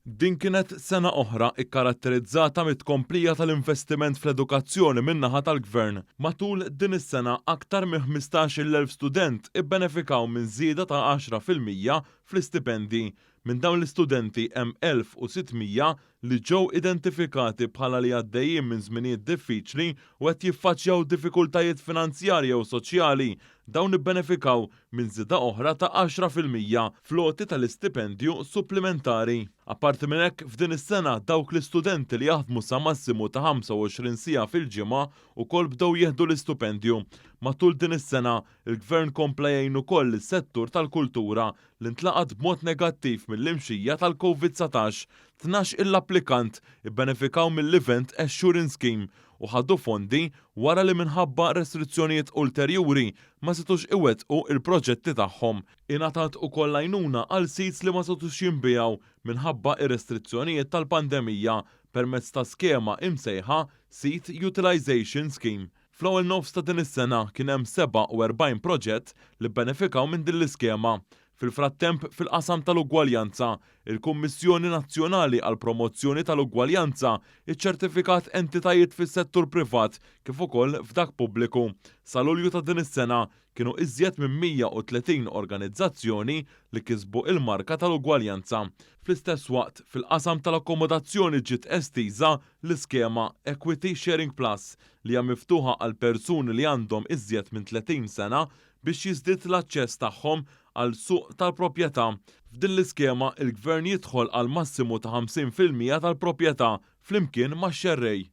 Din kienet sena oħra kkaratterizzata mit-tkomplija tal-investiment fl-edukazzjoni min-naħa tal-Gvern. Matul din is-sena aktar minn 15,000 student ibbenefikaw minn żieda ta' 10% fl-istipendji. Minn dawn l-istudenti hemm 1,600 li ġew identifikati bħala li għaddejjin minn żminijiet diffiċli u qed jiffaċċjaw diffikultajiet finanzjarji jew soċjali. Dawn ibbenefikaw minn żieda oħra ta' 10% fl-għoti tal-istipendju supplimentari. Apparti minn hekk, f'din is-sena dawk l-istudenti li jaħdmu sa massimu ta' 25 siegħa fil-ġimgħa wkoll bdew jieħdu l-istipendju. Matul din is-sena, il-Gvern kompla jgħin ukoll lis-settur tal-kultura li ntlaqat b'mod negattiv mill-imxija tal-Covid 19. 12-il applikant ibbenefikaw mill-Event Assurance Scheme u ħadu fondi wara li minħabba restrizzjonijiet ulterjuri ma setgħux iwettqu il-proġetti tagħhom. Ingħatat ukoll għajnuna għal seats li ma setgħux jinbiegħu minħabba ir-restrizzjonijiet tal-pandemija permezz ta' skema imsejħa Seat Utilization Scheme. Fl-ewwel nofs ta' din is-sena kien hemm 47 proġett li bbenefikaw minn din l-iskema. Fil-frattemp, fil-qasam tal-ugwaljanza, il-Kummissjoni Nazzjonali għal Promozzjoni tal-Ugwaljanza iċċertifikat entitajiet fis-settur privat kif ukoll f'dak pubbliku. Sa Lulju ta' din is-sena kienu iżjed minn 130 organizzazzjoni li kisbu il-marka tal-ugwaljanza. Fl-istess waqt, fil-qasam tal-akkomodazzjoni ġiet estiża l-iskema Equity Sharing Plus li hija miftuħa għal persuni li għandhom iżjed minn 30 sena biex jiżdied l-aċċess tagħhom għal suq tal-proprjetà. F'din l-iskema il-Gvern jidħol għal massimu ta' 50% tal-proprjetà flimkien max-xerrej.